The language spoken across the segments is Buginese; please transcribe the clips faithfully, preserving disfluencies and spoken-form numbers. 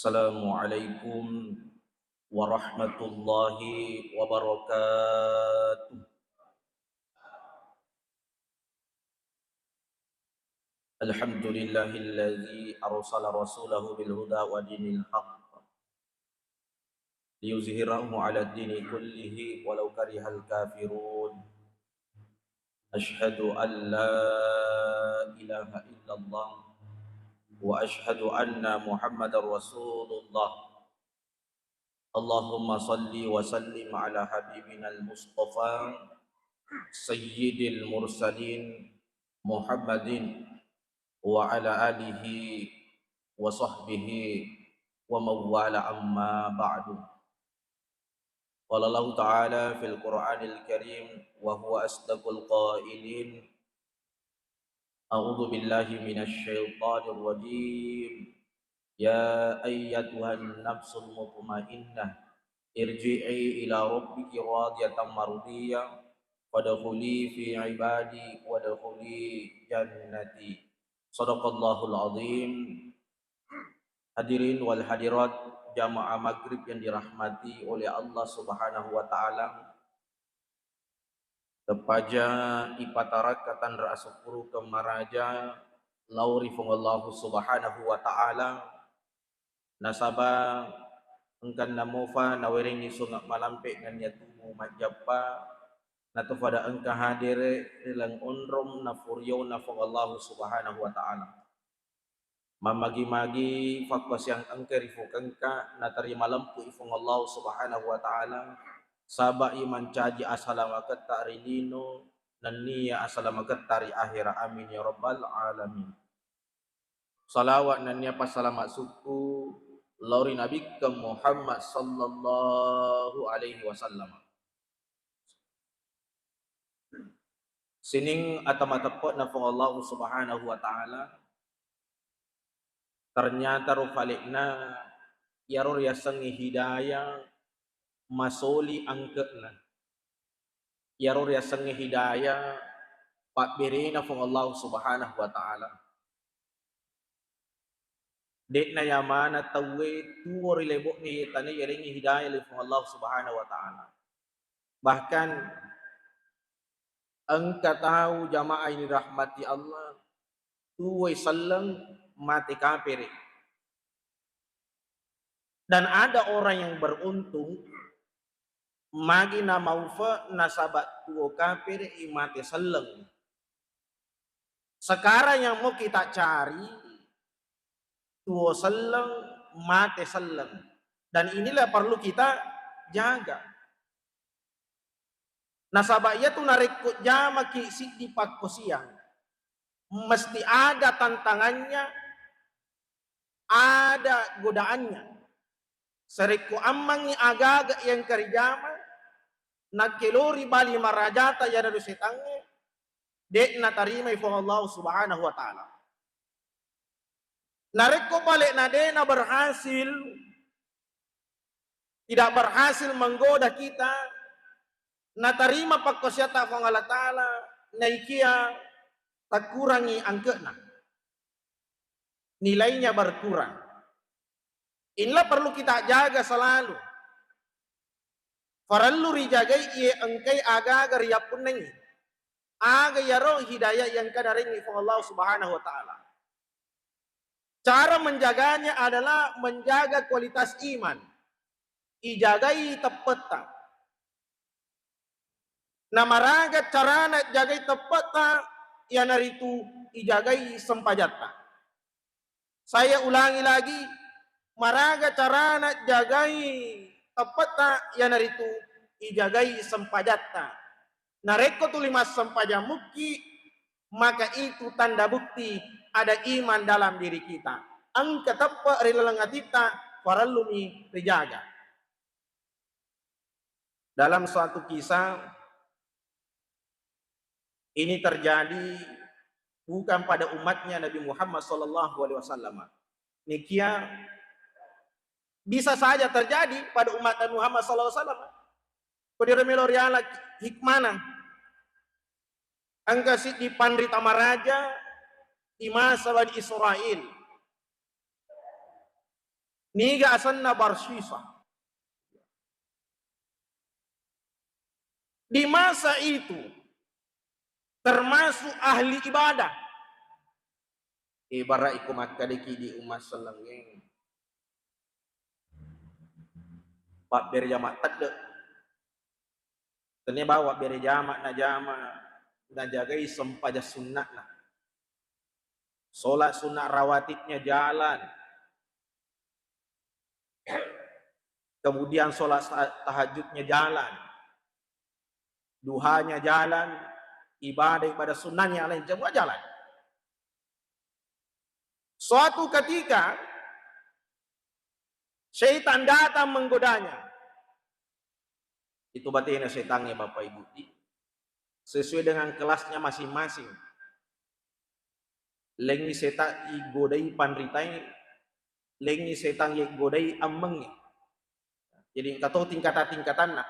Assalamualaikum warahmatullahi wabarakatuh. Alhamdulillahilladzi arsala rasulahu bil huda wa dinil haq liyuzhirahu ala dini kullihi walau karihal kafirun. Asyhadu an la ilaha illallah wa asyhadu anna Muhammadar Rasulullah. Allahumma salli wa sallim ala habibina al-Mustafa sayyidil mursalin Muhammadin wa ala alihi wa sahbihi wa mawwala, amma ba'du. Qala Allahu ta'ala fil Qur'anil Karim wa huwa asdaqul qailin, a'udzu billahi minasy syaithanir rajim. Ya ayyatuhan nafsul mutmainnah, irji'i ila rabbiki radiyatan mardiyah, fadkhuli fi ibadi wadkhuli jannati. Sadaqallahul azim. Hadirin wal hadirat, jamaah maghrib yang dirahmati oleh Allah Subhanahu wa Ta'ala, teppaja ipatarakka tanra asukkurukeng maraja lao ri Puang Allahu Subhanahu wa Ta'ala, nasaba engkanna mofa nawerengngi sunge malampe nennia tumu majjappa, nato fada engka hadere ri leng onrong nafuriauna Puang Allahu Subhanahu wa Ta'ala. Mammagi-magi fakkasiang engka ri fukengka natarima lempu i Puang Allahu Subhanahu wa Ta'ala, saba i mancaji asalamaketta ri lino nennia asalamaketta ri ahera. Amin ya rabbal alamin. Salawat nennia passalama sukku lao ri Nabikkeng Muhammad sallallahu alaihi wasallam. Sining ata mateppe'na Puang Allahu Subhanahu wa Ta'ala, ternyata ro fale'na iyaro riasengnge hidayah masoli angke'na. Iyaro riasengnge hidayah pabberena Puang Allahu Subhanahu wa Ta'ala. De'na yamana tauwe tuwo ri lebo'na iye tane yalengngi hidayah ri Puang Allahu Subhanahu wa Ta'ala. Bahkan engka tau jamaah ini rahmati Allah, tuwoi selleng mate kapere. Dan ada orang yang beruntung, magi namaufe nasaba tuwo kapere i mate selleng. Sekarang yang mau kita cari, tuwo selleng mate selleng. Dan inilah perlu kita jaga. Nasaba iyatu narekko jamaki siddi pakkosiang, mesti ada tantangannya, ada godaannya. Sarekko ammangngi agaga yang karijama, nakkelori bali marajata iyana setangnge, de'na tarimai Puang Allah Subhanahu wa Ta'ala. Narekko bale'na de'na berhasil, tidak berhasil menggoda kita, natarima pakkosiatta Puang Allah Ta'ala, naikia takurangi angke'na, nilainya berkurang. Inilah perlu kita jaga selalu. Farellu rijagai iye engkai aga-aga riyappunnangi. Aga iyaro hidayah yang engka narengngi Puang Allah Subhanahu wa Ta'ala. Cara menjaganya adalah menjaga kualitas iman. Ijagai teppetta. Namaraga carana jagai teppetta, iyanaritu ijagai sempajatta. Saya ulangi lagi, maraga carana jagai teppetta, iyanaritu ijagai sempajatta. Narekko tuli massempajang mukki, maka itu tanda bukti ada iman dalam diri kita. Engka teppe ri laleng atitta, farellumi rijaga. Dalam suatu kisah, ini terjadi bukan pada umatnya Nabi Muhammad sallallahu alaihi wasallam. Nikia bisa saja terjadi pada umat Nabi Muhammad sallallahu alaihi wasallam. Kodiro melo riala hikmana. Engka siddi panrita maraja di masa Bani Israel. Niga asenna Barsisa. Di masa itu termasuk ahli ibadah. Ibarat iko makkedaki di umma sellengngeng, pabbere jama tedde. Tennia bawang bere jama najama, najagai sempajang sunna'na. Sholat sunat rawatibnya jalan. Kemudian sholat sa-, tahajudnya jalan. Duhanya jalan, ibadah-ibadah sunnahnya lain semua jalan. Suatu ketika, syaitan datang menggodanya. Itu batena setangnge, Bapak Ibu. Sesuai dengan kelasnya masing-masing. Lengngi setan igodai panritae, lengngi setan igodai ammengnge. Jadi engka to tingkatan-tingkatanna.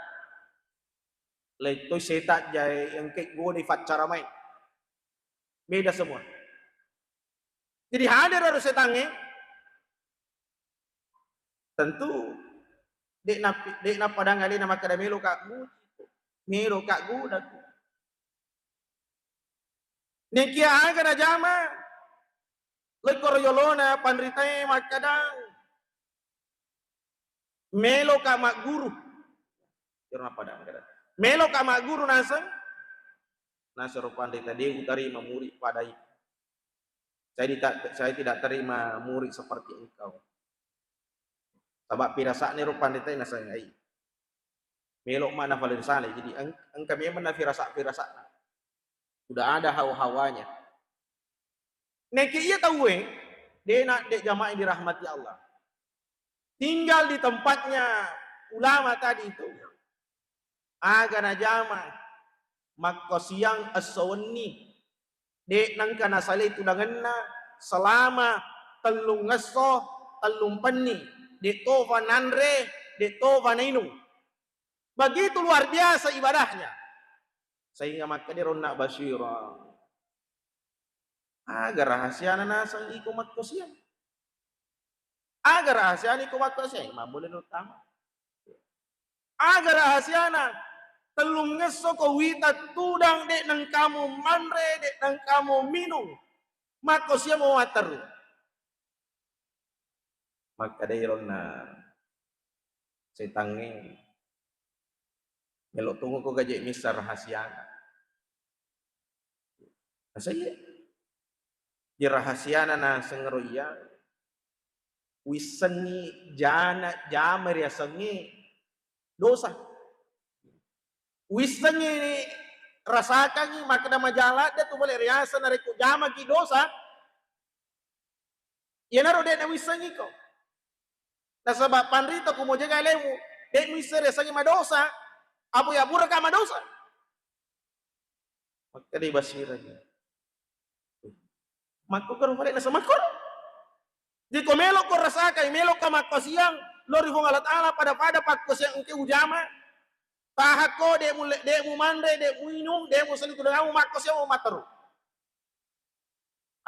Lettoi setan jae engka godai faccaramae. Beda semua. Jadi hadir ero setangnge, tentu de' nappi-, de' nappadang alena makkeda, "Melo ka' muji, melo ka' godaku." Nekia aga najama, lekko ro yolona panritae makkeda, "Melo ka' magguru." Ero nappadang makkeda, "Melo ka' magguru naseng." Nasero panrita, "De' utarima murid pada itu. Saya tidak, saya tidak terima murid seperti engkau." Saba' pirasa'na ero panritae nasengngai. Melo' ma' nafale salai. Jadi eng-, engka memang na firasa'-firasa'na. Udah ada hawa-hawanya. Nekia iya tauwe, de' na, de' jamaah yang dirahmati Allah. Tinggal di tempatnya ulama tadi itu. Aga najama, makkosiang esso wenni. De' nengka nasalai tudangenna selama tellung esso, tellung penni. De' tofa nanre, de' tofa nainung. Begitu luar biasa ibadahnya. Sehingga makkeda ro onna' Basyira, "Aga rahasiana naseng iko makkosiang? Aga rahasiana iko makkosiang?" Mabbole ro tama. "Aga rahasiana? Tellung esso ko wita tudang, de' nengkamu manre, de' nengkamu minung. Makkosiang mo matteru." Makkedai ro onna' setangnge, "Melo' tongko gaje' misseng rahasiana." Naseng iya. Di rahasiana naseng ro iya, wissengngi jana, jama riasengnge dosa. Wissengngi, rasakangngi makkeda maja ladde' tu pole riaseng narekko jamaki dosa. Iyanaro de' nawissengngi ko. Nasaba' panrita ku mojaga alemu, de' muisseng riasengnge madosa, apa iya buraka madosa. Makkeda Basyira, "Makko karo fale naseng makkoro." Jadi ko melo' ko rasakai, melo' ka makkosiang lao ri Puang Allah Taala, pada-pada pakkosiang engka ujama, tahakko, de' mulle-, de' mumanre, de' muinung, de' musalli tudangamu, makkosiang mo matteru.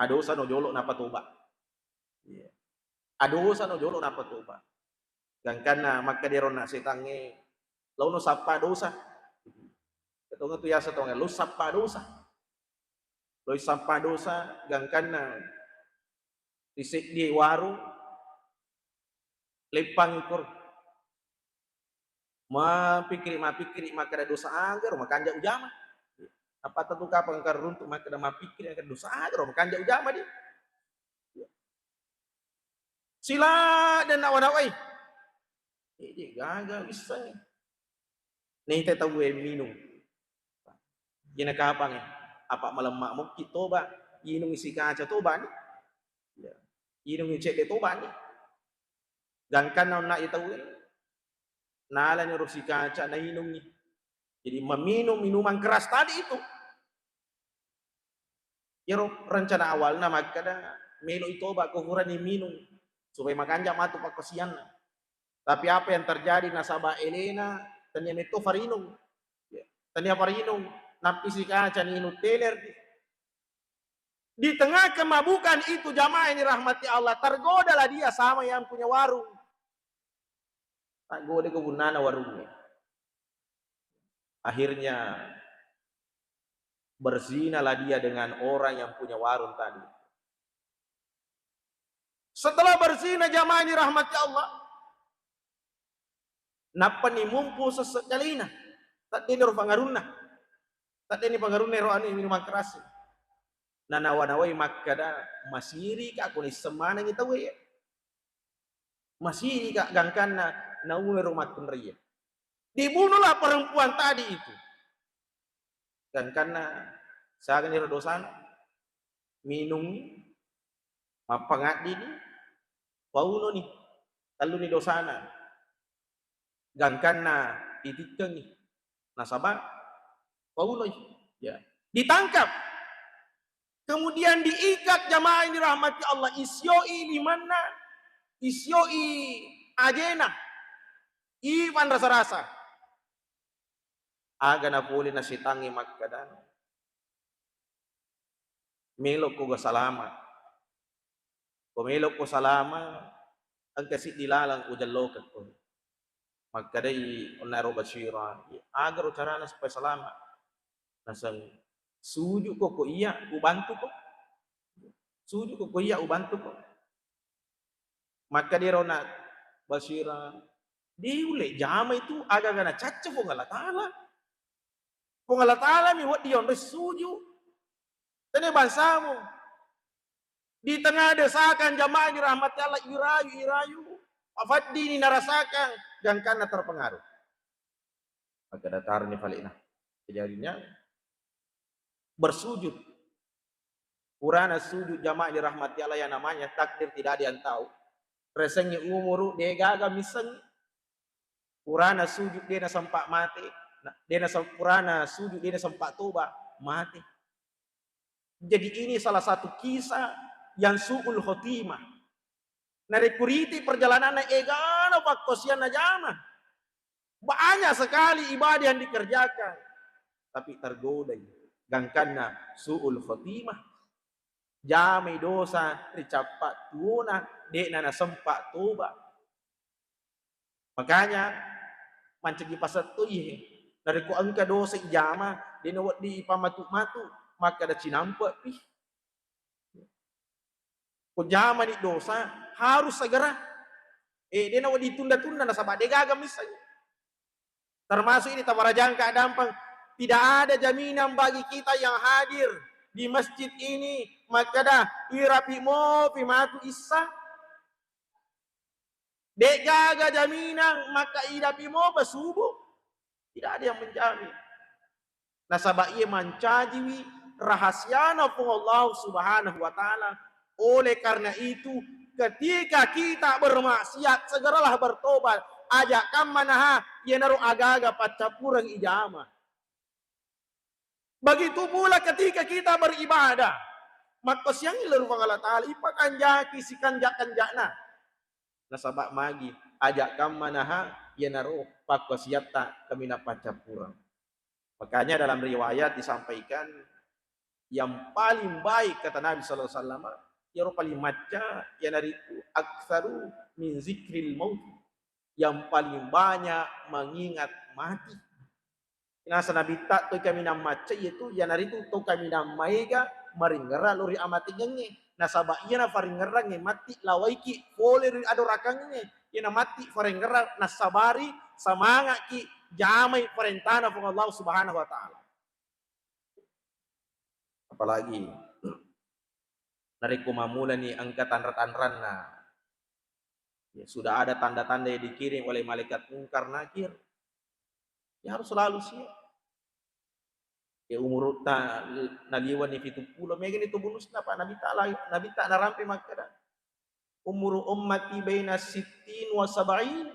Adosa no jolo' nappa toba. Iya. Adosa no jolo' nappa toba. Gangkanna makkeda ro onna' setangnge, "Lao no sappa dosa." Ketonga tu yasa tonga, "Lao sappa dosa." Lao sappa dosa, gangkanna ri seddi warung, leppang ikor. Mapikkiri, mapikkiri, makkeda, "Dosa aga ro makanja' ujama?" Nappa tentu kapang engka runtu' makkeda mapikkiri, makkeda, "Dosa aga ro makanja' ujama di?" Sila' de' nawwa-nawwai. Jadi gaga wissengngi. Naita tauwe minung. Iyana kapangnge, apa' malemma' mokki' toba, inungngi sikaca toba ni. Iya. Inungngi cedde' toba ni. Gangkanna onna' iya tauwe, nalani ro sikaca nainungngi. Jadi meminum minuman keras tadi itu. Iyaro rencana awalna makkeda, melo'i toba ko furani minung supaya makanja' matu pakkosianna. Tapi apa yang terjadi, nasaba' elena tania metto farinung. Ya, tania farinung, nappisi kaca ninung teler. Di tengah kemabukan itu, jamaah yang dirahmati Allah, tergodalah dia sama yang punya warung. Taggodeko bunnana warungnge. Akhirnya berzinalah dia dengan orang yang punya warung tadi. Setelah berzina, jamaah ini rahmati Allah, nappani mumpu sessekkalina. Taddeniro pangarunna. Taddeni pangarunna ero anu minuman keras. Nanawa-nawai makkada, masirika ko nisseng manengi tauwe. Masirika gangkanna naunero makkunraie. Dibunuhlah perempuan tadi itu. Gangkanna siaganiro dosana. Minummi, mappangaddini, paunoni. Telluni dosana. Gangkanna itikkengi. Nasaba paunoi. Ya. Ditangkap. Kemudian diikat, jamaah yang dirahmati Allah, isioi limanna, isioi ajena, ipan rasa-rasa. Aga napole na setangnge makkada, "Melokko ga salama? Ko melokko salama, engka siddi laleng ujellokekko." Makkedai onnaro Basyira, "Agaro carana supaya salama?" Naseng, "Sujuko ko iya, ubantuko. Sujuko ko iya, ubantuko." Makkedai rona Basyira, "Dé ulle jama itu aga-aga nacacca Puang Allah Taala. Puang Allah Taala mi wedding yonroi suju. Tania bangsamu." Di tengah desakan jamaah dirahmati Allah, irayu, irayu. Afaddini narasakang, gangkanna terpengaruh. Maka datarni falena. Jadinya bersujud. Purana sujud, jamaah dirahmati Allah, yang namanya takdir tidak ada yang tahu. Resengngi umuru, de gaga misseng. Purana sujud, de nasempa mate. Na-, de nasem-, purana sujud, de nasempa toba, mate. Jadi ini salah satu kisah yang su'ul khotimah. Narekko riti perjalananna, egana pakkosianna jama. Banyak sekali ibadah yang dikerjakan, tapi tergodai gangkanna su'ul khotimah. Jamai dosa ricappa tuona, de'na nasempa toba. Makanya mancaji pasettoi he. Narekko engka dosa ijama, de nawedding ipamatu-matu, makkada cinampe'pi. Ko jamani dosa, harus segera. Eh, de nawedding tunda-tunda, nasaba de gaga misseng. Termasuk ini tabarajangka dampeng, tidak ada jaminan bagi kita yang hadir di masjid ini, makkada irapi mopi matu issa. De gaga jaminan maka idapi mopa subuh. Tidak ada yang menjamin. Nasaba iya mancajiwi rahasiana Puang Allah Subhanahu wa Ta'ala. Oleh karena itu, ketika kita bermaksiat, segeralah bertobat. Aja kammanaha, iyanaro agaga paccappureng ijama. Begitu pula ketika kita beribadah, makkosiangngi lao ri Puang Allah Ta'ala, ipakanjaki sikanja-kanjana. Nasaba magi, aja kammanaha, iyanaro pakkosiatta kaminang paccappureng. Makanya dalam riwayat disampaikan, yang paling baik, kata Nabi sallallahu alaihi wasallam, iyaro paling macca, iyanaritu aktsaru min zikril maut, yang paling banyak mengingat mati. Naseng Nabitta, to kaminang macca iyatu, iyanaritu to kaminang maega maringngerang lao ri amatengengnge. Nasaba iyana faringngerangnge matti lawaiki pole ri adorakengnge. Iyana matti faringngerang nassabari, samanga'ki jamai parentana Puang Allah Subhanahu wa Ta'ala. Apalagi narekko mammulani engka tanra-tanranna, ya, sudah ada tanda-tanda yang dikirim oleh malaikat Mungkar Nakir, ya harus selalu siap. Ya, umurutta naliwani pitu pulo, megani tu bonusna, Pak, Nabitta la-, Nabitta narampe makkeda, "Umuru ummati baina sittin wa sab'in."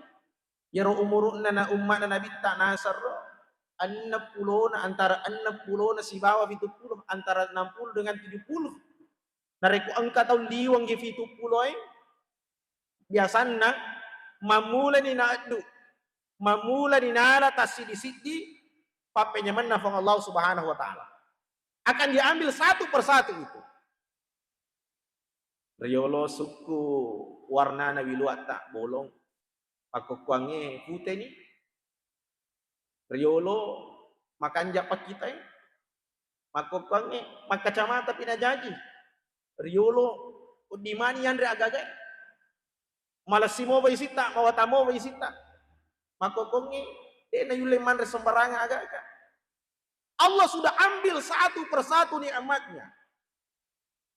Iyaro umuru'na na umma'na Nabitta nasarro, enneng pulona, antara enneng pulona sibawa pitu pulo, antara enam puluh dengan tujuh puluh. Narekko engka tau liwengngi pitu pulo e, biasanna mammulani naeddu, mammulani nala tassiddi-siddi pappenyamenna Puang Allah Subhanahu wa Ta'ala. Akan diambil satu persatu itu. Riolo sukku warnana wiluatta bolong. Makkokkoangnge puteni, riolo makanja pakkitai, makkokkoangnge makkacamata pi najaji, riolo uddimani yanre agaga, malessi mobai sitta, mawata mobai sitta, makkokkoangnge de nayulle manre sembarangan agaga. Allah sudah ambil satu persatu nikmatnya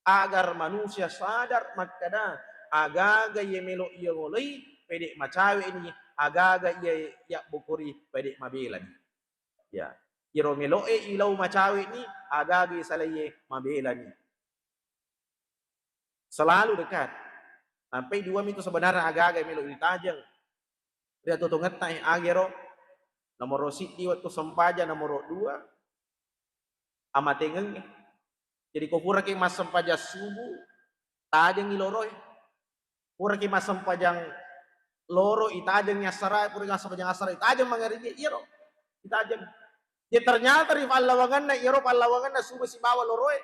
agar manusia sadar makkeda, agaga iya melo iya ngoloi pede macawe ni, agaga iya yabbokori pede mabela ni. Ya, iro meloe ilau macawe ni, agaga iya salaiye mabela ni. Selalu dekat. Sampai dua mitu sebenarnya agaga melo ditajeng. Ri atotongetta e, agero nomoro siddi wettu sempajang, nomoro dua amatengengnge. Jadi ko puraki massempajang subuh, tajengi loroe. Puraki massempajang loro, itajengi assara, puraki massempajang assara, itajeng mangaribi, iyaro itajeng. Ya ternyata ri pallawanganna, iyaro pallawanganna subuh sibawa loroe.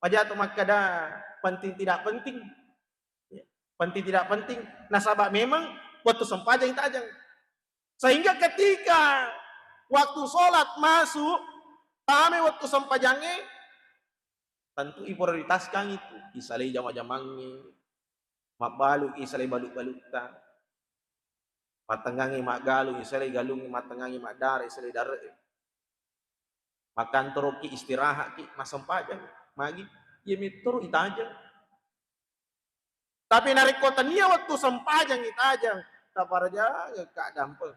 Aja tu makkeda penting tidak penting. Ya, penting tidak penting. Nasaba memang wettu sempajang itajeng. Sehingga ketika waktu sholat masuk, tame wettu sempajangnge, tentu iprioritaskan itu. Isalai jama-jamangnge, mabbalu isalai balu-balutta, mattengngangi maggalu isalai galung, mattengngangi maddare isalai dare. Makkantoroki, istirahatki, massempajang magi, iya mettoro itajeng. Tapi narekko tania wettu sempajang itajeng, taparajangekka dampeng.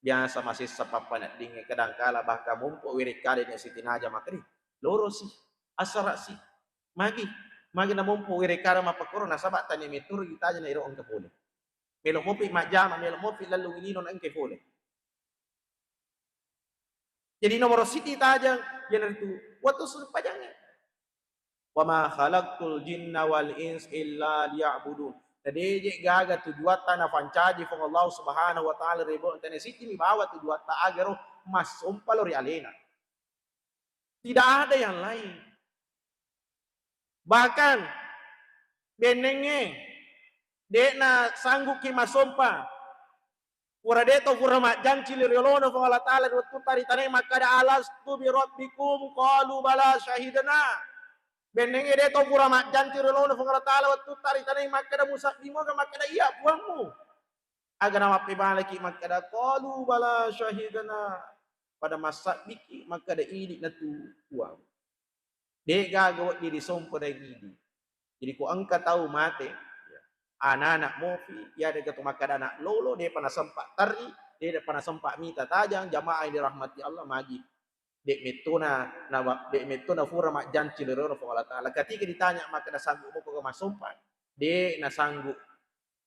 Biasa masessa pappaneddingnge, kadangkala bahkan mompo werekkada na sitinaja makkeda, lorosi, asarasi, magi, magi namompo werekkada mappakkoro, nasaba tania mettoro itajeng na iro engka pole. Melo mopi majjama, melo mopi lallungi lino na engka pole. Jadi nomoro siddi tajeng, iyanaritu wettu sempajangnge. "Wa ma khalaqtul jinna wal ins illa liya'budun." Na deje gaga tujuatta napancaji Puang Allah Subhanahu wa Ta'ala ri lebo'na tane siddi mi bawa tujuatta agaro massompa lao ri alena. Tidak ada yang lain. Bahkan bennengnge de'na sanggukki massompa. Pura de to pura majjanci ri riolona Puang Allah Ta'ala ri wettutta ri tanae makkada, "Alastu bi rabbikum?" Qalu, "Bala syahidna." Bennengnge de to pura majjanci ri riolona Puang Allah Ta'ala wettutta ri tanae makkada, "Musabbi moga?" Makkada, "Iya, Puangmu." Aga namappebalaki makkada, "Qalu bala syahidna." Pada massabbiki makkada, "Idi natu, Puang." De gaga wedding risompa daeng idi. Jadi ko engka tau mate, anak-anak mofi, iya de gaga to makkada anak lolo, depa nasempa terri, depa nasempa mita tajang, jamaah yang dirahmati Allah, magi. De mettona na, de mettona pura majjanci ri riolona Puang Allah Ta'ala. Ketika ditanya makkada, "Sanggup moko ga massompa?" De nasanggup,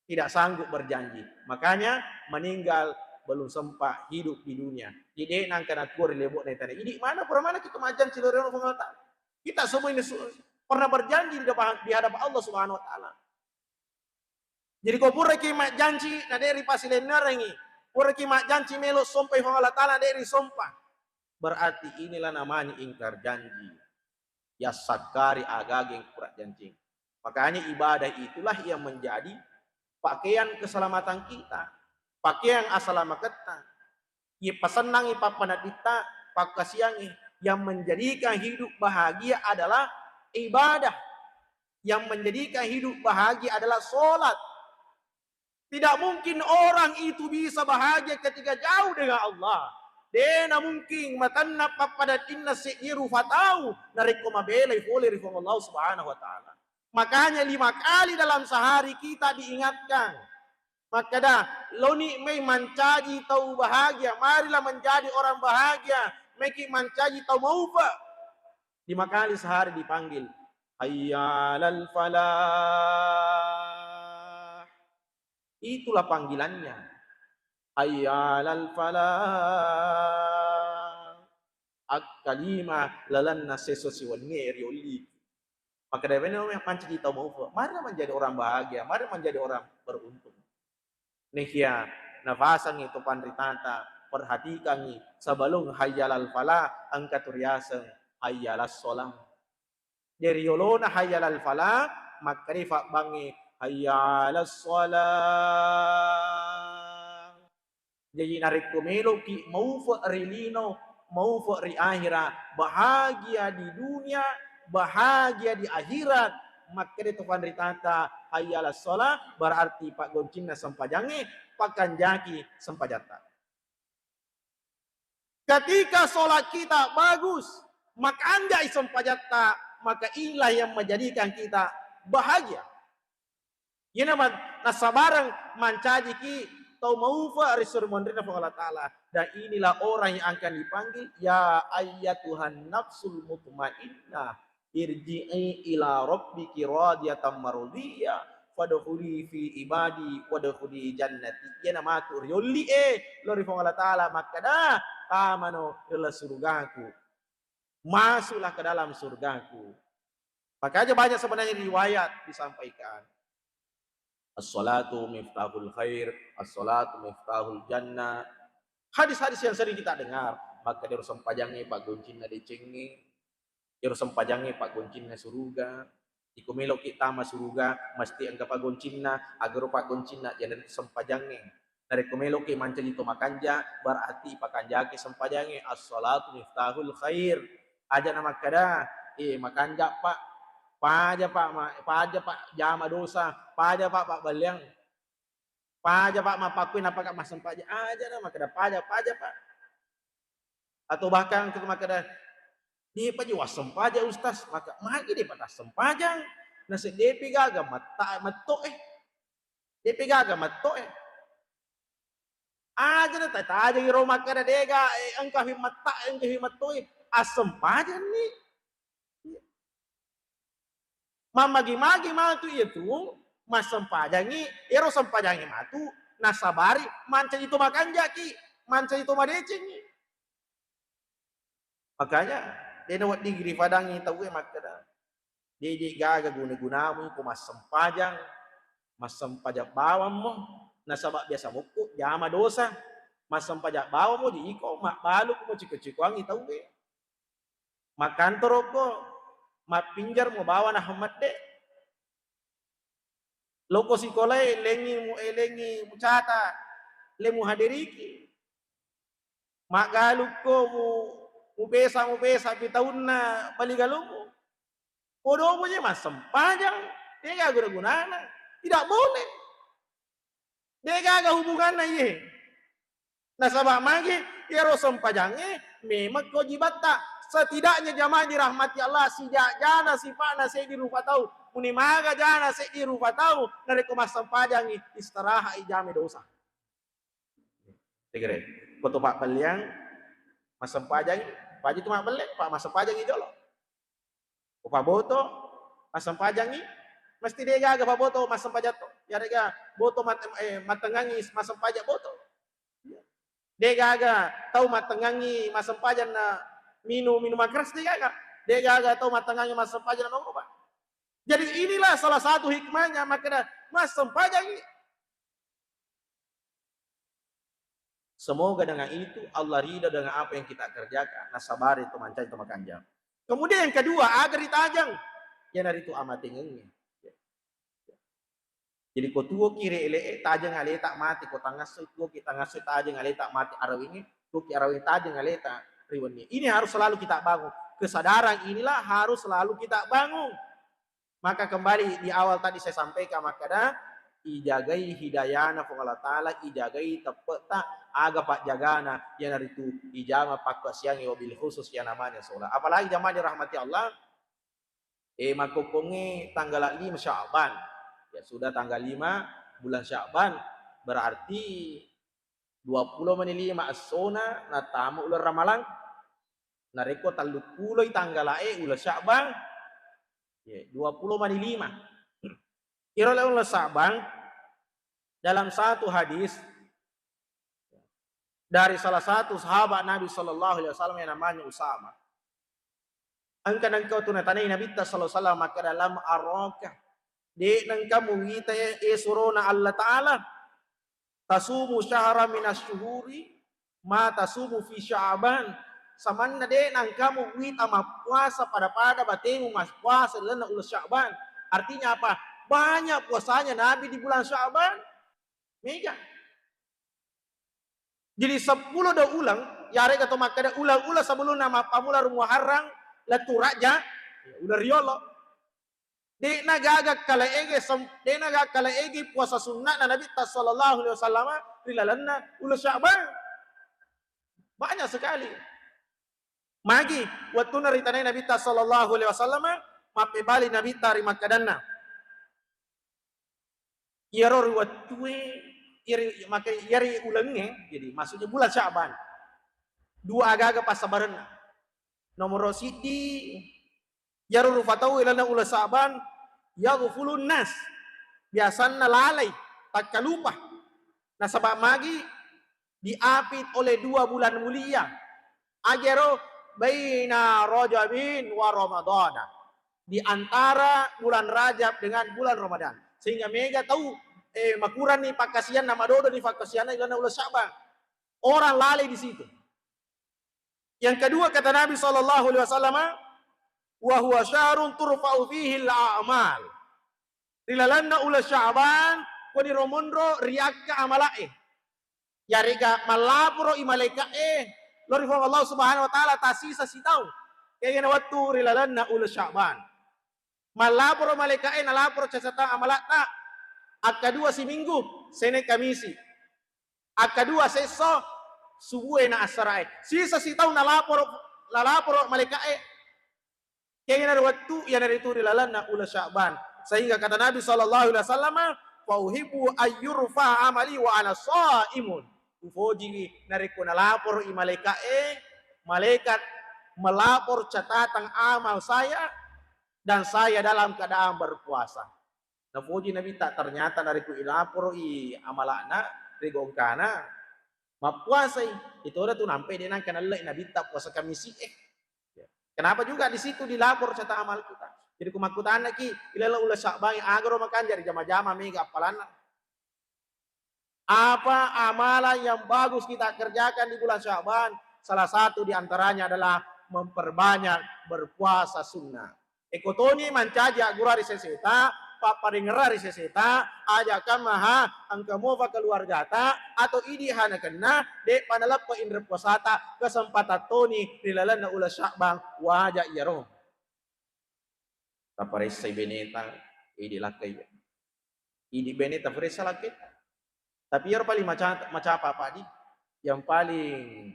tidak sanggup berjanji. Makanya meninggal belum sempat hidup di dunia. Jadi de nangka natua ri lebo'na tane. Idi mana pura mana kita majjanci ri riolona Puang Allah Ta'ala? Kita semua ini su-, pernah berjanji di depan, di hadapan Allah Subhanahu wa Ta'ala. Jadi ko puraki majjanci na de ripasilennerengi, puraki majjanci melo sompai Puang Allah Ta'ala na de risompa, berarti inilah namanya ingkar janji. Yassakkari agaga yang pura janci. Makanya ibadah itulah yang menjadi pakaian keselamatan kita, pakaian asalamaketta. Iyepasennangngi pappanedditta, pakkasiangngi. Yang menjadikan hidup bahagia adalah ibadah. Yang menjadikan hidup bahagia adalah sholat. Tidak mungkin orang itu bisa bahagia ketika jauh dengan Allah. Dena mungkin matanna pappaneddinna seddi rupa tau narekko mabelai pole ri Puang Allah Subhanahu wa Ta'ala. Makanya lima kali dalam sehari kita diingatkan. Makkada, "Loni mai mancaji tau bahagia, marilah menjadi orang bahagia, maiki mancaji tau maupa." Lima kali sehari dipanggil, "Hayya 'alal falah." Itulah panggilannya. "Hayya 'alal falah." Akkalima lalenna seso siwennie riolli. Makkeda, "Meni mancaji tau maupa, mari menjadi orang bahagia, mari menjadi orang beruntung." Nekia nafasangi to panritata, perhatikangi, sebelum hayya 'alal falah, engka tu riaseng hayya 'alas shalah. Jadi yolona hayya 'alal falah, makkeda fabbangngi, Hayya 'alas shalah. Jaji, narekko meloki maufe ri lino, maufe ri akhira, bahagia di dunia, bahagia di akhirat, makkeda to panritata, "Hayya 'alas shalah," berarti paggoncinna sempajangnge, pakanjaki sempajatta. Ketika sholat kita bagus, makanjai sempajatta, maka inilah yang menjadikan kita bahagia. Iyana man-, nasabareng mancajiki tau maufa ri suri monrinna Puang Allah Ta'ala. Dan inilah orang yang akan dipanggil, "Ya ayyatuhan nafsul mutmainnah, irji'i ila rabbiki radiyatan mardiyah, fadkhuli fi ibadi wadkhuli jannati." Iyana matu riolli e lao ri Puang Allah Ta'ala makkeda, "Tamano ri laleng surugaku. Masuklah ke dalam surgaku." Makanya banyak sebenarnya riwayat disampaikan. "As-salatu miftahul khair, as-salatu miftahul jannah." Hadis-hadis yang sering kita dengar, maka ero sempajangnge paggoncinna decengnge, ero sempajangnge paggoncinna suruga. Iko meloki tama suruga, mesti engka paggoncinna, agaro paggoncinna, iyanaritu sempajangnge. Narekko meloki mancaji to makanja, berarti ipakanjaki sempajangnge. "As-salatu miftahul khair." Aja na makkeda, "Eh, makanja, Pak. Paja, Pak, ma-, paja, Pak, jama dosa. Paja, Pak, pabballeang. Paja, Pak, mappakkui napaka massempajang." Aja na makkeda, "Paja, paja, Pak." Atau bahkan engka makkeda, "Depa ji wassempajang, Ustaz." Maka, "Magi depa tassempajang? Naseddepi gaga matta-, metto e. Depi gaga metto e." Aja na tatajeng ro makkeda, "Dega, eh, engka fi matta, engka fi metto e." Assempajanni. Mammagi-magi matu iyatu massempajangngi, ero sempajangngi matu nasabari mancaji to makanjaki, mancaji to madecengngi. Makanya, de nawedding rifadangngi tauwe makkeda, "Deje gaga guna-gunamu ko massempajang, massempajang bawammo, nasaba biasa mukku jama dosa, massempajang bawammo di iko, mabbaluku mo ciko-cikoangngi tauwe." Makkantorokko, mappinjarmo bawana hammedde. Loko sikolae, lengngi mu-, eh, lengngi mucata, le muhaderiki. Maggalukko mu-, mupesa, mupesa pi taunna bali galummu. Podomo je massempajang, degaga guna-gunana. Tidak boleh. Degaga hubunganna iye. Nasaba magi, iyaro sempajangnge memeng kewajibatta. Setidaknya jamaah dirahmati Allah, sijajana sipa'na seddi rupa tau. Muni maga jana seddi rupa tau, narekko massempajangngi, istirahat i jame dosa. Tegere, ko to pabbelleang, massempajangngi, paja tu mabbelle, pa massempajangngi jolo. Ko paboto, massempajangngi, mesti degaga paboto massempajang to. Yarega boto mat-, eh, mattengngangngi massempajang boto. Degaga tau mattengngangngi massempajang na minum minuman keras, degaga. Degaga tau mattengngangngi massempajang na mangoba. Jadi inilah salah satu hikmahnya, makkeda massempajangngi. Semoga dengan itu Allah ridha dengan apa yang kita kerjakan. Nasabari to mancaji to makanja. Kemudian yang kedua, aga ritajeng, iyanaritu amatengengnge. Jadi ko tuoki ri ele'e, tajeng aleta mati, ko tangassoi tuoki tangassoi, tajeng aleta mati arawingnge, tuoki arawingnge, tajeng aleta ri wennie. Ini harus selalu kita bangun. Kesadaran inilah harus selalu kita bangun. Maka kembali di awal tadi saya sampaikan, makkeda ijagai hidayana Puang Allah Ta'ala, ijagai teppe'ta, aga pajjagana, iyanaritu ijama pakkasiangnge, wabil khusus yang namanya sholat. Apalagi jamaah dirahmati Allah, eh, makkokkongnge tanggala lima Sya'ban. Ya sudah, tanggal lima bulan Sya'ban, berarti duappulo mani lima essona nattama uleng Ramalang. Narekko telluppuloi tanggala'e uleng Sya'ban, ye, duappulo mani lima. Iro uleng Sya'ban, dalam satu hadis dari salah satu sahabat Nabi sallallahu alaihi wasallam yang namanya Usama. Engka nengka tu natanai Nabitta sallallahu alaihi wasallam, makkeda, "Lam araka." De nengka muwita e, e surona Allah Ta'ala. "Tasumu syahra minas syuhuri ma tasumu fi Sya'ban." Samanna de nengka muwita mappuasa pada-pada batemu mappuasa lalenna uleng Sya'ban. Artinya apa? Banyak puasanya Nabi di bulan Sya'ban. Mega. Jadi seppulo dua uleng, yarega to makkeda uleng-uleng sebelumna mappamula ri Muharram, lettu Rajab, ya, uleng riolo. De'na gaga kale'ege sem-, de'na gaga kale'ege puasa sunna'na Nabitta sallallahu alaihi wasallam ri lalenna uleng Sya'ban. Banyak sekali. Magi wettunna ritanai Nabitta sallallahu alaihi wasallam, mappebali Nabitta ri makkedanna, iyaro ri wettue, iyari, maka iyari ulengnge, jadi maksudnya bulan Sya'ban, dua agaga passabarenna. Nomoro siddi, iyaro rufa tau ilalenna uleng Sya'ban, yaghfulun nas, biasanna lalai, takkalupa. Nasaba magi diapit oleh dua bulan mulia. Agero baina Rajabin wa Ramadana. Di antara bulan Rajab dengan bulan Ramadan. Sehingga mega tau, eh, makuranni pakkasianna, madodoni pakkasianna ilalenna uleng Sya'ban. Orang lalai di situ. Yang kedua, kata Nabi sallallahu alaihi wasallam, "Wa huwa syahrun turfa'u fihi al-a'mal." Ri lalenna uleng Sya'ban, koni ro monro riakka amala'e. Yarega mallaporo i malaika'e lao ri Puang Allah Subhanahu wa Ta'ala tasisa sitaung. Kegana wettu ri lalenna uleng Sya'ban. Mallaporo malaika'e, nalaporo catatan amala'ta. Akkadua siminggu, Senin Kamisi. Akkadua sesso, subue na assarae. Sisa sitaung nalaporo, nalaporo malaika'e. Kegana ri wettu, iyanaritu ri lalenna uleng Sya'ban. Sehingga kata Nabi sallallahu alaihi wasallam, "Fa uhibbu ayyurfa amali wa ana shaimun." Ufojiwi narekko nalaporo i malaika'e, malaikat melapor catatan amal saya dan saya dalam keadaan berpuasa. Nafoji Nabitta, ternyata narekko ilaporo i amala'na ri gongkana, mappuasai. Itoda tu nampai de nangka nallei Nabitta puasa Kamisi e. Kenapa juga di situ dilapor catatan amal kita? Jadi ku makkutanaki, ilalenna uleng Sya'ban, agaro makanja ri jama-jama mega appalanna. Apa amalan yang bagus kita kerjakan di bulan Sya'ban? Salah satu di antaranya adalah memperbanyak berpuasa sunnah. Eko toni mancaji aggurang ri seseta, pappadengerang ri seseta, aja kamma ha engka mofa keluargata atau idi hanakenna, de'pa naleppe inre puasata, kesempatan toni ri lalenna uleng Sya'ban, waja iyaro. Taparessai beneta, idi lakkai. Idi bene tafaressa lakketta. Tapi iyaro paling maca-, macapa apa di? Yang paling,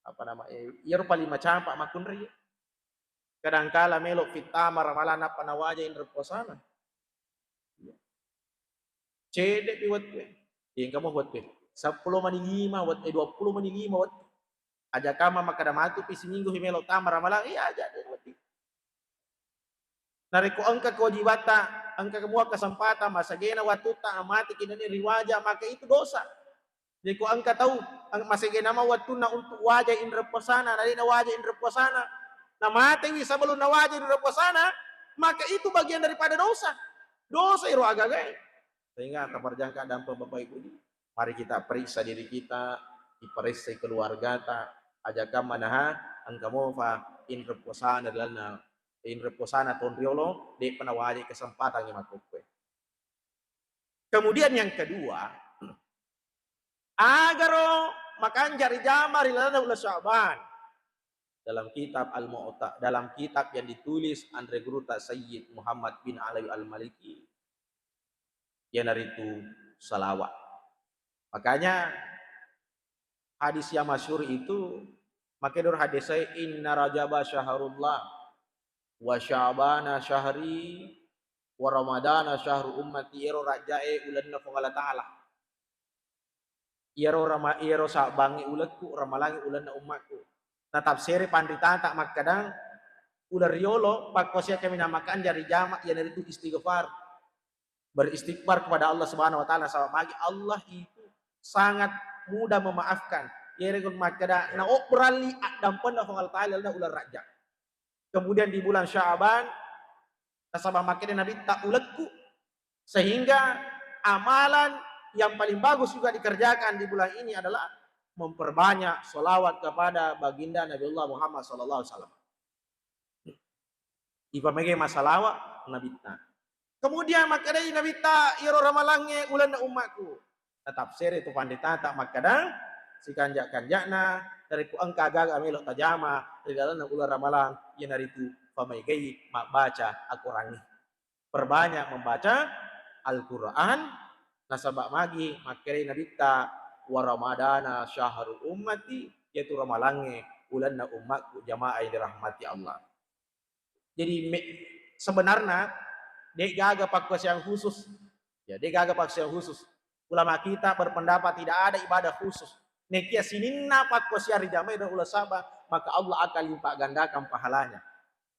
apa nama, eh, iyaro paling macapa makkunrai. Kadangkala melo fittama ramalang nappa nawaja inre puasana. Cedde pi wettu e. Engka mo wettu e. Seppulo mani lima wettu, eh, dua puluh mani lima wettu. Aja kamma makkeda matu pi siminggu pi melo tama ramalang, iya aja de wettu. Narekko engka kewajibatta, engka kemua kesempatan, masagena wattutta, amati kinani riwaja, maka itu dosa. Jadi ko engka tau, eng-, masegena ma wettunna untuk waja inre puasana, na de'na waja inre puasana, na matewi sebelum na waja inre puasana, maka itu bagian daripada dosa. Dosa iro agagae. Sehingga taparjangka dampeng Bapak Ibu, mari kita periksa diri kita, diperiksa keluargata, aja kamma naha engka mofa inre puasana ri lalenna, inre puasana taung riolo, de'pa nawajai kesempatan makkukue. Kemudian yang kedua, agaro makanja rijama ri lalenna uleng Sya'ban. Dalam kitab Al-Mu'ta-, dalam kitab yang ditulis anre guruta Sayyid Muhammad bin Alawi Al-Maliki, iyanaritu salawat. Makanya hadis yang masyhur itu, makedor hadis saya, "Inna Rajaba syahrullah, wa Sya'bana syahri, wa Ramadana syahru ummati," ero Rajjae ulenna Puang Allah Ta'ala. Iyaro Rama-, iyaro Sa'bangnge ulekku, Ramalangnge ulenna ummakku. Natafsere panritata makkadang, uleng riolo, pakkuasiakami namakanja rijama, iyanaritu istighfar. Beristighfar kepada Allah Subhanahu wa Ta'ala, nasaba magi Allah itu sangat mudah memaafkan. Iyarega makkada, naobbralli addampenna Puang Allah Ta'ala lalenna uleng Rajab. Kemudian di bulan Sya'ban, nasaba makkeda Nabitta ulekku, sehingga amalan yang paling bagus juga dikerjakan di bulan ini adalah memperbanyak sholawat kepada baginda Nabiullah Muhammad sallallahu alaihi wasallam. Ipamege massalawa Nabitta. Kemudian makkedai Nabitta, iyaro ramalangnge ulenna ummakku. Natafsiri tu panditata makkeda, sikanja-kanjana, narekko engka agaga melo tajama ri lalenna uleng ramalang, iyanaritu famaegai mabbaca Al-Qurangnge. Perbanyak membaca Al-Quran, nasaba magi makkedai Nabitta, wa ramadana syahru ummati, yaitu ramalangnge ulenna ummakku, jamaah yang dirahmati Allah. Jadi me-, sebenarnya de gaga pakkuasiang khusus. Ya, de gaga pakkuasiang khusus. Ulama kita berpendapat tidak ada ibadah khusus. Nekia sininna pakkuasiang rijamai dan uleng Sa'ban, maka Allah akan lipat gandakan pahalanya.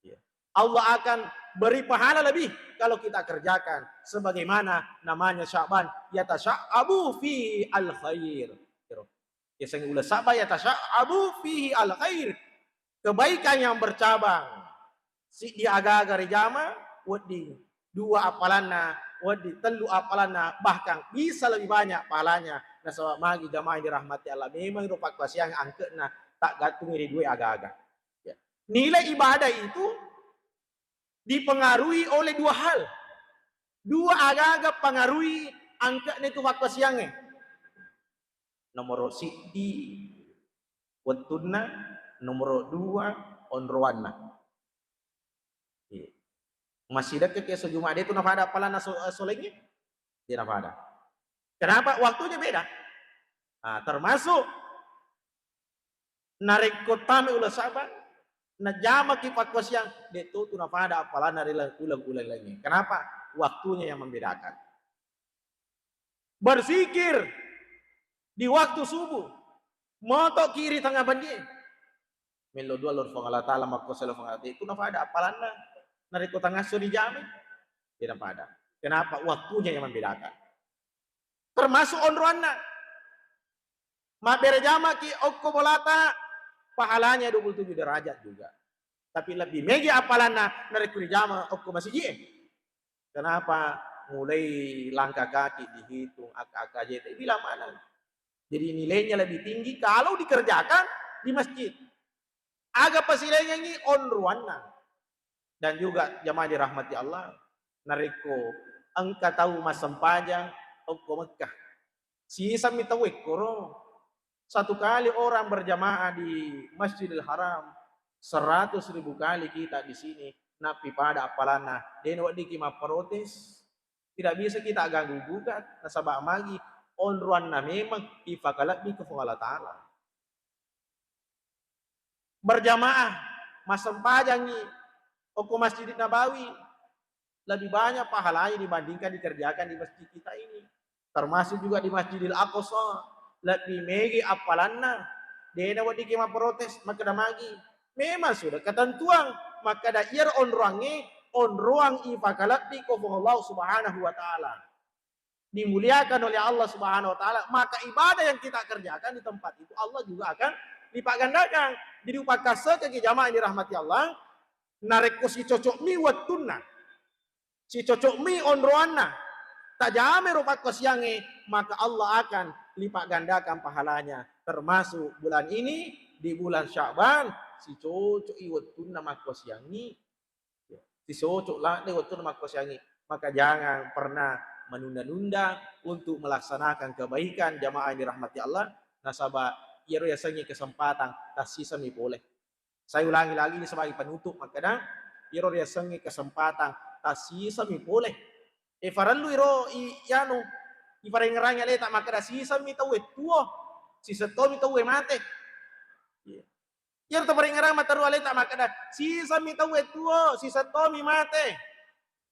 Ya. Allah akan beri pahala lebih kalau kita kerjakan sebagaimana namanya Sa'ban, yatasya'abu fi al khair. Yasengnge uleng Sa'ban, yatasya'abu fihi al khair, kebaikan yang bercabang. Siddi agaga rijama, wedding dua appalanna, wedding tellu appalanna, bahkan bisa lebih banyak pahalanya. Nasaba magi jamaah yang dirahmati Allah, memang ro pakkuasiang angke'na taggattung ri dua agaga. Ya. Nilai ibadah itu dipengaruhi oleh dua hal. Dua agaga pengaruhi angke'na itu pakkuasiangnge. Nomoro siddi wettunna, nomoro dua onroanna. Iya. Massidekka ke so Jumat de tu napada appalanna so-, eh, so laingnge? De napada. Kenapa? Waktunya beda. Nah, termasuk narekko tama uleng Sa'ban, najamaki pakkuasiang, de to tu napada appalanna ri uleng-uleng laingnge. Kenapa? Waktunya yang membedakan. Berzikir di waktu subuh. Motoki ri tengah bennie. Mello dua lao ri Puang Allah Ta'ala, makkuasae lao Puang Allah Ta'ala. Itu napada appalanna. Narekko tangasso dijamai, de napada. Kenapa? Waktunya yang membedakan. Termasuk onroanna. Mabbere jamaki okko bolata, pahalanya dua puluh tujuh derajat juga. Tapi lebih mega appalanna narekko rijama okko masijie. Kenapa? Mulai langkah kaki dihitung, akka-akka jete, bilang mana. Jadi nilainya lebih tinggi kalau dikerjakan di masjid. Aga pasilaingengngi onroanna. Dan juga jamaah dirahmati Allah, narekko engka tau massempajang okko Mekkah, sisemmi tau ekkoro. Satu kali orang berjamaah di Masjidil Haram, seratus ribu kali kita di sini, nappi pada appalanna, de naweddikki mapprotes. Tidak bisa kita ganggu gugat, nasaba magi onroanna memang ifakalebbi ke Puang Allah Ta'ala. Berjamaah, massempajangngi okko Masjid Nabawi, lebih banyak pahalanya dibandingkan dikerjakan di masjid kita ini. Termasuk juga di Masjidil Aqsa, lebih mega appalanna, de naweddikki mapprotes, makkeda magi. Memang sudah ketentuan, makkeda iyaro onroangnge, onroang ifakalebbi ko Puang Allah Subhanahu wa Ta'ala. Dimuliakan oleh Allah Subhanahu wa Ta'ala, maka ibadah yang kita kerjakan di tempat itu Allah juga akan lipat gandakan. Jadi, upakkassekeki jamaah yang dirahmati Allah, narekko sicocokmi wettunna, sicocokmi onroanna, tajamai ro pakkosiangnge, maka Allah akan lipat gandakan pahalanya. Termasuk bulan ini, di bulan Sya'ban, sicocoki wettunna makkosiangngi. Ya, sisocok ladde wettunna makkosiangngi. Maka jangan pernah menunda-nunda untuk melaksanakan kebaikan, jamaah yang dirahmati Allah. Nasaba iyaro yasengnge kesempatan, tassisami pole. Saya ulangi lagi ini sebagai penutup, makkeda, iyaro riasengnge kesempatan, tassisami pole. E, farellu iro i, ianu, ifarengngerangi aleta, makkeda, sisami tauwe tuo, sisettomi tauwe mate. Iya. Iyaro taparengngerang matteru aleta makkeda, sisami tauwe tuo, sisettomi mate.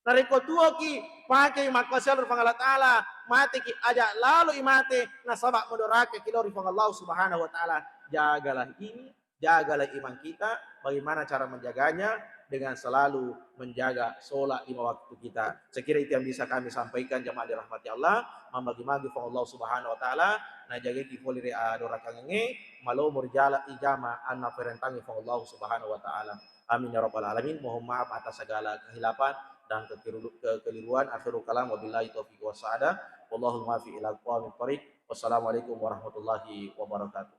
Narekko tuoki, pakei makkasialu ri Puang Allah Ta'ala, mateki, aja laloi mate, nasaba madorakaki lao ri Puang Allah Subhanahu wa Ta'ala. Jagalah ini, jagalah iman kita, bagaimana cara menjaganya? Dengan selalu menjaga sholat lima waktu kita. Saya kira itu yang bisa kami sampaikan, jamaah dirahmati Allah. Mammagi-magi Puang Allah Subhanahu wa Ta'ala, najagaki pole ri adorakangengnge, malomo ri jala ijama anna perentangi Puang Allah Subhanahu wa Ta'ala. Amin ya rabbal alamin. Mohon maaf atas segala kekhilafan dan kekiru-, kekeliruan. Akhirul kalam, wabillahi taufiq wassa'adah. Wallahul muwaffiq ila aqwamit thariq. Wassalamualaikum warahmatullahi wabarakatuh.